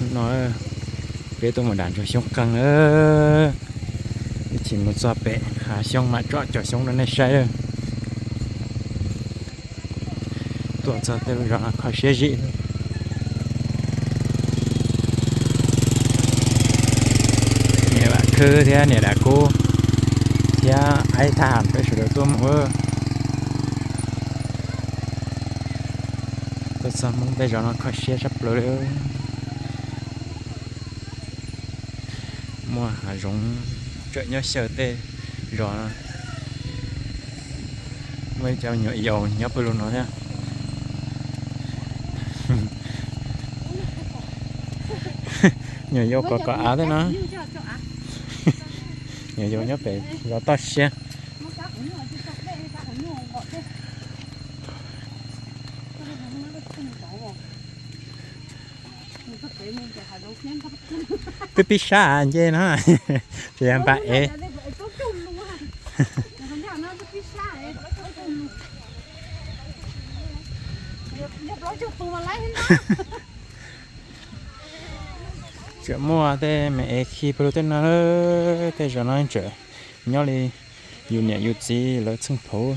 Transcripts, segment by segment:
No peb tuaj mus dam ntsuag xyoob qeeg, ib chim mus txog pem hav xyoob mam tsom cov xyoob rau nej saib lawm. Tuaj txog tej lub zos no kho siab zim. Niam Vam Khwb thiab niam Dam Kub thiab aib thaj ham peb sawv daws tuaj mus. Tuaj txog Hmoob tej zos no kho siab tshaj plaws li. Muaj hav zoov tseem nyob xyaw tej zos no. Muaj ib co me nyuam yaus nyob pawg lug no thiab. Nyuam yaus kov kov av thiab no. Nyuam yaus nyob pem zos toj siab. Twb pib sab nce no, tsis yog npam ev. Tseem muaj tej me ev khi pawg lug tej no, tej zos no tseem nyob li yus niam yus txiv lawv txheej thaud.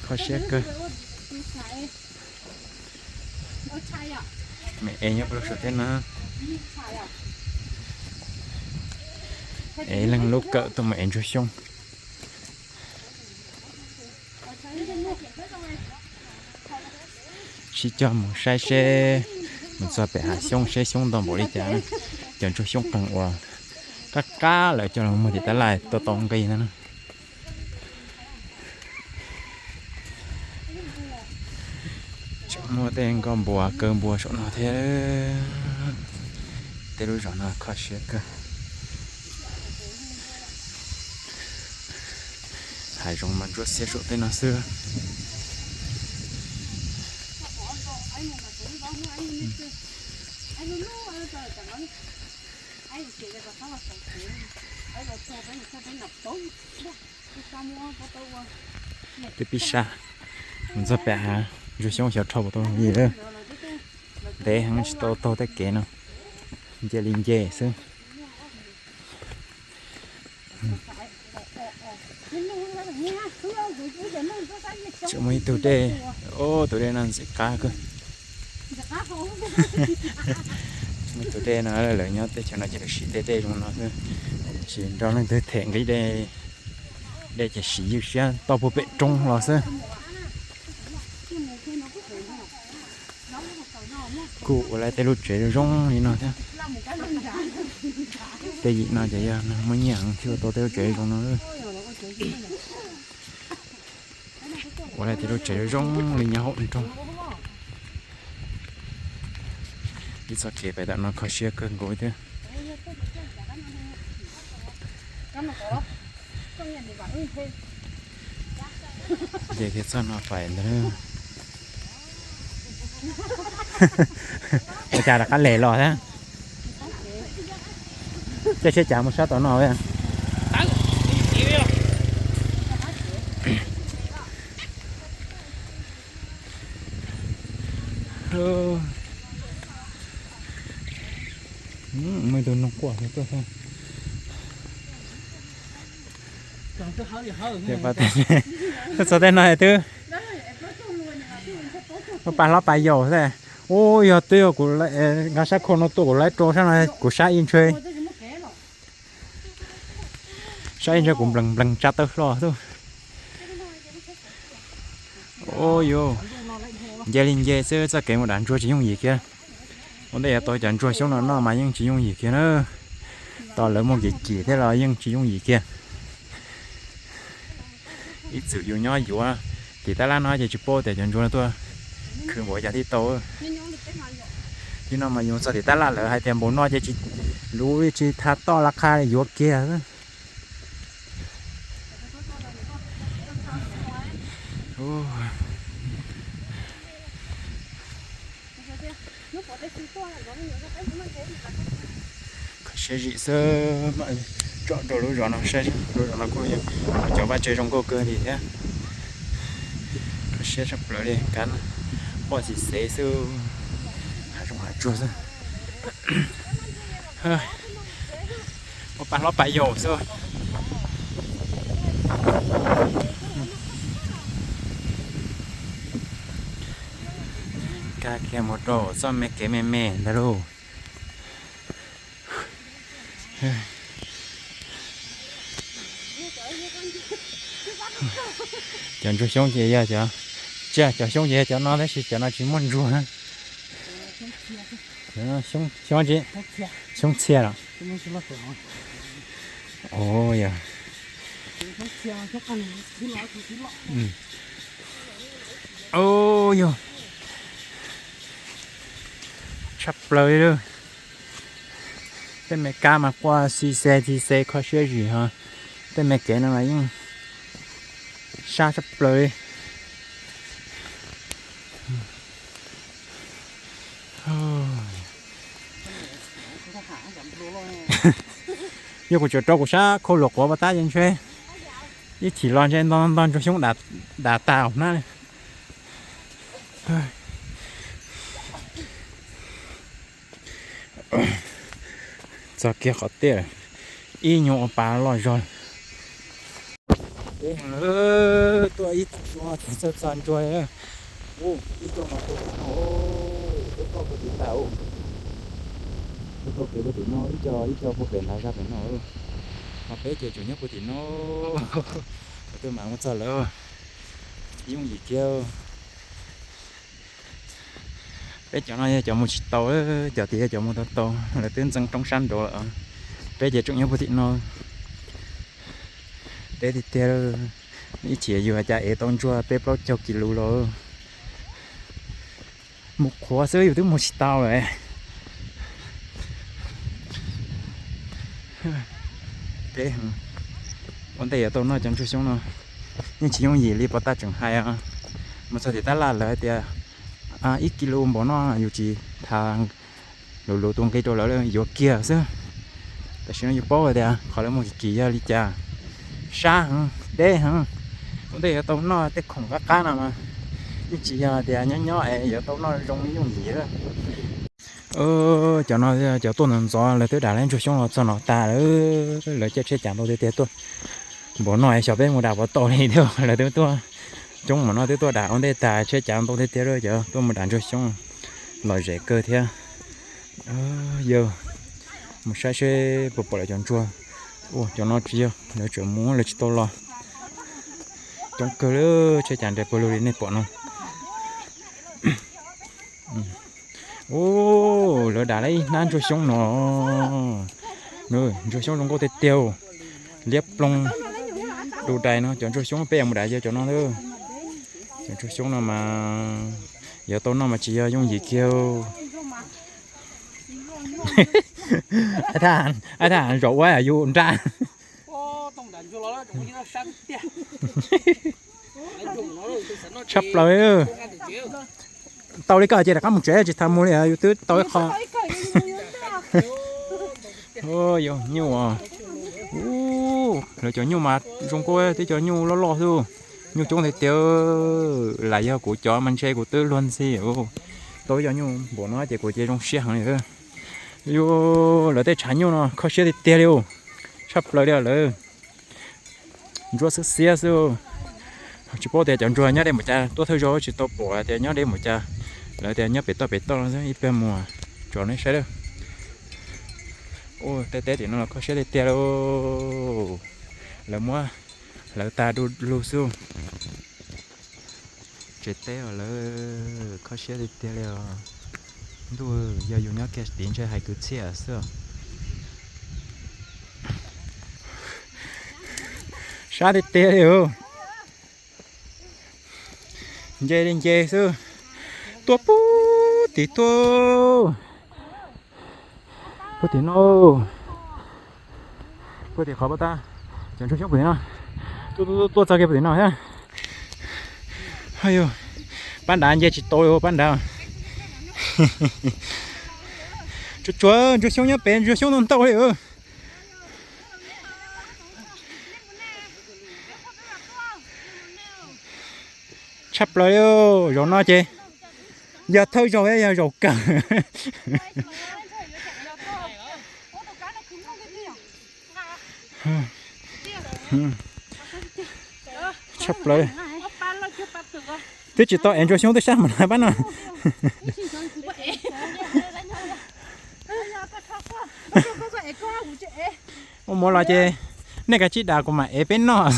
Kho siab kawg. Me ev nyob pawg lug saum tej no. Ev leej lub kawm tuaj mus ev ntsuag xyoob. Sib cog mus saib seb mus txog pem hav xyoob seb xyoob ntau npaum li cas. Cov ntsuag xyoob qeeg uas qab qab lawv coj los muag tim tab laj tau tau nqi ntawd na. Tseem muaj tej nkoj npua kaw npua saum no thiab. Tej lub zos no kho siab kawg. Hav zoov mas ntsuab xiab saum tej no xwb. Twb pib sab, mus txog pem hav ntsuag xyoob xyov rho puas tau li. Ntev heev tsis tau taug tej kev no, nce li nce xwb. Tseem muaj ib tug dej, tus dej no ntxim qab kawg. Tus dej no lawv nyob teb chaws no ces lawv siv tej dej zoo no xwb, tsis nrog leej twg them nqi dej, dej ces siv ywj siab toj puag pem roob los xwb. Kuj ua lawv tej lub tsev zoo zoo li no thiab. Tej yim no ces yog neeg muaj nyiaj thiaj ua tau tej lub tsev zoo no. Ua lawv tej lub tsev zoo zoo li nyob hauv nroog. Ib txoj kev pem tom no kho siab kawg nkaus thiab. Nce kiag txoj no pais ntag. Ua cas rov qab les los thiab? Caij tsheb cas mus sab tom no. Muaj ib tug noog quaj tuaj thiab. Txog tej no twb muaj pas hlob pas yaus xwb. Ub, yog twb yog kuv nkag sab khau no tuaj kuv laib rau sab no kuv sab ib ntshe, sab ib ntshe kuv nplees nplees tsa taw hlo xwb. Ub yuv, nce li nce xwb txoj kev mus dam ntsuag tsis yooj yim kiag. Ua ntej yuav tau cov ntsuag xyoob no noj mas yeej tsis yooj yim kiag na. Tos lawv muag kim kim thiab los yeej tsis yooj yim kiag. Ib txwm yus nyob yuav tim tab laj no ces tsis paub tias cov ntsuag no tuaj khwv npaum cas thiaj tau. Tim no mas yus txog tim tab laj lawv hais tias npaum no ces tsis, luv li tsis tha toj laj qha yuav kiag. Kho siab zim xwb, mam tsom rau lub zos no saib, lub zos no kuj yog cov vaj tse zoo nkauj kawg li thiab. Kho siab tshaj plaws li, kab poj xim xev xwb. Mus hav tsuag xwb. Ua pa hlob pa yaus xwb. Kag kiag mus rau txoj me kev me me ntawd lauj. Cov ntsuag xyoob ces yog cov, tsiaj cov xyoob ces yog cov no tab sis cov no tsis muaj ntsuag. Xyoob, xyoob tsi, xyoob txhia los? Ov, yog. Ov, yog. Tshaj plaws li. Tej me kab mas quaj xi xe xi xe kho siab zim ho. Tej me kev no mas yeej sab tshaj plaws li. Yog kuv tseem rau kuv sab khau luam quav pov tab ces ntshe ib chim los ntshe nto nto ntsuag xyoob dam tag hnab li. Txog kiag qhov tiaj, ib nyuag ua pa loj zog. Peb tuaj ib txhua txhua ntsuag, ib tug no puag tim no, peb tuaj puag tim ntawd, peb tuaj pem puag tim no, ib co ib co puag pem ntawd zaj pem no, ho peb ces tseem nyob puag tim no, kuv twb mam mus txog lawm, yooj yim kiag. Peb cov no yog cov mus tsis tau, cov tias yog cov mus tau tau, lawv twb ntxeev roob sab nraud lawm. Peb ces tseem nyob puag tim no. Deb tiag tiag, ib chim yus cas ev tau ntsuag peb plaub caug kis lus los. Mus qhuav xwb yus twb mus tsis tau lawm. Peb ua ntej yuav tau noj cov ntsuag xyoob no, yeej tsis yooj yim li pov tag tseem hais. Mus txog tim tab laj lawv hais tias ib kis lus npaum no yus tsis tham lus lus tus nqi rau lawv, yuav kiag xwb. Tam sim no yus paub tias qhov lawv mus kim kim yog li cas. Sab heev, deb heev. Ua ntej yuav tau noj tej khoom qab qab no mas yeej tsis yog tias nyob nyob es yuav tau noj zoo yooj yim lawm. Cov no cov tuaj ntxov ntxov lawv twb dam lawv ntsuag xyoob los txog no tas lawm, lawv caij tsheb cas ntau tiag tiag tuaj. Npaum no es xyov peb mus dam puas tau li thiab, lawv twb tuaj, coob npaum no twb tuaj dam ua ntej tas, tsheb cas ntau tiag tiag, cov tuaj mus dam ntsuag xyoob lom zem kawg thiab. Yog mus saib seb puas pom lawv cov ntsuag. Ua cov no tsis yog lawv tseem mus lawv tsis tau los. Coob kawg li, tsheb cas nres pawg lug li nej pom no. Lawv dam lawm ib hnab ntsuag xyoob no. Ntsuag xyoob zoo nkauj tiag tiag, liab ploog du dais no. Cov ntsuag xyoob peb yuav mus dam yog cov no, cov ntsuag xyoob no mas yuav tau noj mas tsis yog yooj yim kiag. Aib thaj zaum ua yus nra tshaj plaws. Tau li koj ces rov qab mus tsev, tsis tas mus li, yus twb tau ib qho. Yog nyuj, lawv cov nyuj mas zoo nkauj, twb cov nyuj loj loj xwb. Nyuj coob tiag tiag, lam yog kuv cov mas ntshe kuv twb luag ntxhi. Tau ib co nyuj npaum no ces kuv ces zoo siab heev li. Yus, lawv tej tshav nyuj no kho siab tiag tiag li, tshaj plaws li lawm. Ntsuab xiab xiab xwb. Tsis paub tias cov ntsuag nyob deb npaum cas, tuaj thawj zaug tsis tau pom tias nyob deb npaum cas. Lawv tias nyob pem toj pem toj no xwb, ib pliag mus tso nej saib lawm. Ua tej teb tim no los kho siab tiag tiag lauj. Lawv muab hlawv tag du lug xwb. Tsev teb os lawv, kho siab tiag tiag li os. Ntuj, yog yus nyob kiag tid ntshe hais kwv txhiaj xwb. Sab tiag tiag li os. Nce li nce xwb. Tuaj puag tim tuaj, puag tim no, puag tim qhov pab tab, cov ntsuag xyoob puag tim no. Tuaj, tuaj, tuaj txog kiag puag tim no thiab. Yog pab nrad nce tsis tau li pab nrad. Tsuas tsuas ntsuag xyoob nyob pem, ntsuag xyoob ntau ntau li. Tshaj plaws li, zaum no ces Yog thawj zaug thiab yog zaum kawg. Tshaj plaws. Twb tsis tau ev ntsuag xyoob twb sab mus lawm pab no. Ua mus los ces nej kav tsij dam kuv mam ev peb noj.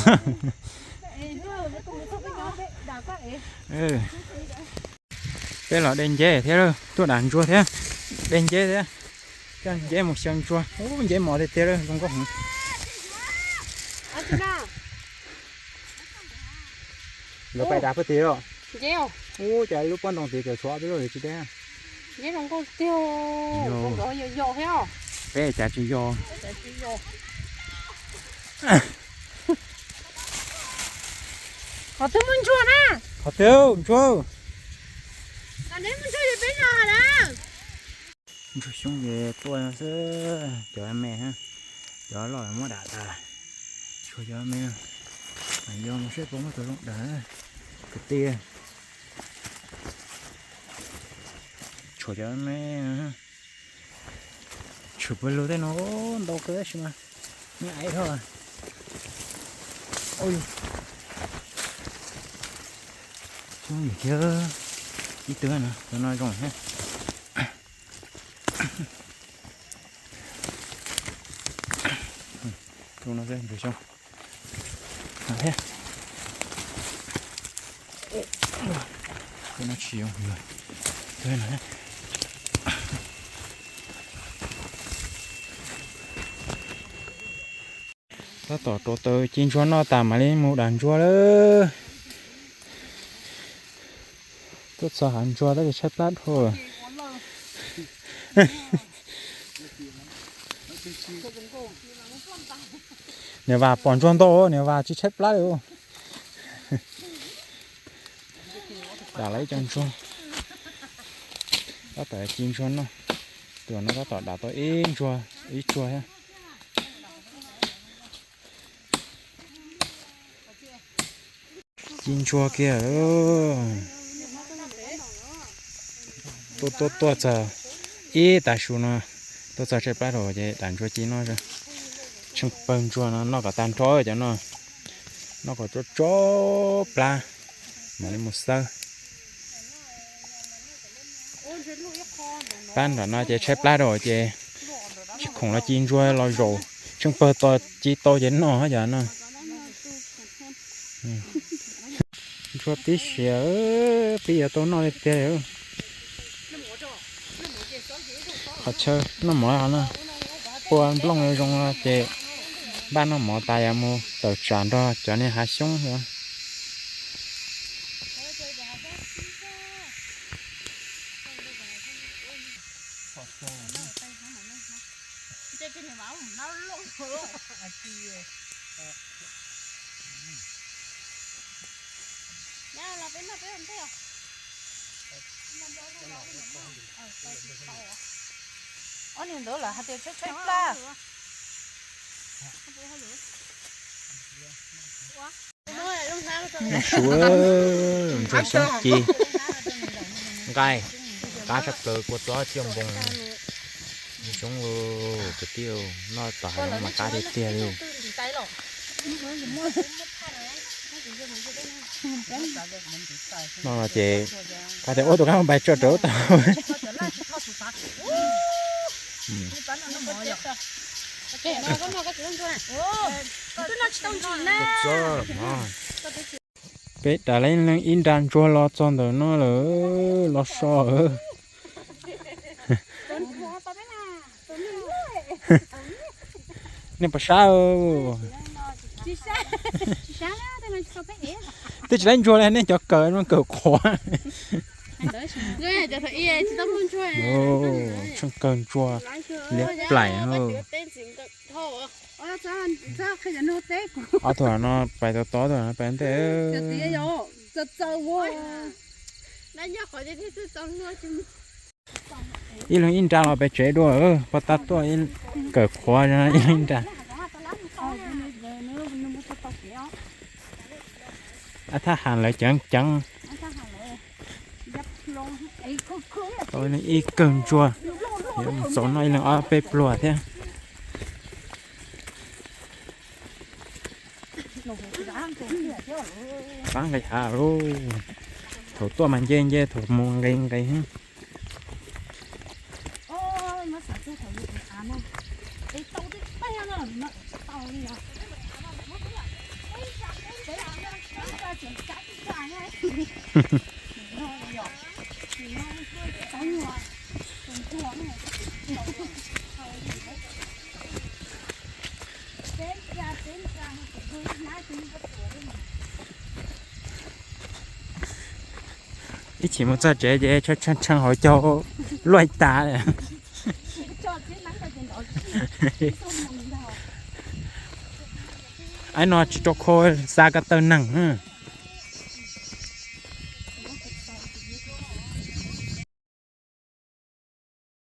Peb los de nceb thiab, tuaj dam ntsuag thiab, de nceb thiab, coj nceb mus xyaw ntsuag. Ub, nceb mos tiag tiag, zoo nkauj heev. Lawv pais dam puag tid os. Ub, cas lub pob ntoo tid tseem tshuav ob peb lub tsis deb. Peb cas tsis yog. Qhov twg muaj ntsuag na? Qhov twg ntsuag? Ntsuag xyoob ces tuaj xwb, cov me, cov loj muab dam tas, tshuav cov me, yog mus seb puas muaj tus zoo dam kwv tij. Tshuav cov me, tshwm pawg lug tej no ntau kawg tab sis mas me aiv dhau. Xyoob yim thiab, ib tug no, tus no zoo thiab. Tus no xwb ntsuag xyoob thiab. Tus no tsis zoo. Tab tom rauv taws ci ntsuag noj tas mam li mus dam ntsuag lawm. Tuaj txog hav ntsuag tab sis tshaib plab dhau. Niam Vas pom ntsuag ntau, niam Vas tsis tshaib plab li. Dam lawm ib co ntsuag, tab tom ci ntsuag noj. Tus no tab tom dam tau ib ntsuag, ib tsuag thiab. Ci ntsuag kiag. Tuaj tuaj tuaj txog ib tag su no, tuaj txog tshaib plab rau ces dam ntsuag ci noj. Tsheej pawg ntsuag no noj kom tag nrho cov no, noj kom tso tso plab, mam li mus xawb. Plab nram no ces tshaib plab rau ces tsis khoom los ci ntsuag los zaum, tsheej pawg tos ci tau ces noj cov no. Ntsuag pib siav, pib yuav tau noj li tiag. Qhov chaw noj mov no, pua nplooj zoo no ces npaj noj mov tas yuav mus tawm tsam nrog cov niag hav xyoob thiab. Ob niag ntawd lawm hais tias tshaib tshaib plab. Noj su, ntsuag xyoob ci, nqaij, qab tshaj plaws kua txob ciaj npoos. Xyoob kwv tij, noj tom hav mas qab tiag tiag li. Noj no ces qab tias ua tus kab pais tso rawv tau. Peb dam leej ib nra ntsuag los txog ntawm no lawm, los so. Nej puas sab? Twb tsis laib ntsuag li, nej cov kawm no kawm qhuav. Tsheej kawg ntsuag liab plaim. Ob tug no pais tau tod, tug no pais ntej. Ib leeg ib nra los pem tsev dua, poj tab tuaj kawm qhuav ib leeg ib nra. Ab thaj has lawv ceev ceev. Tau ib kawm ntsuag, txaus noj ib leeg ob peb pluag thiab. Qab nqis hav lauj. Thaum tuaj mas nce nce, thaum mus nqis nqis. Ib chim mus txog tsev ces tshee tshee hauv caug luaj tas. Aib no tsis rau khau xa ko taw neeg.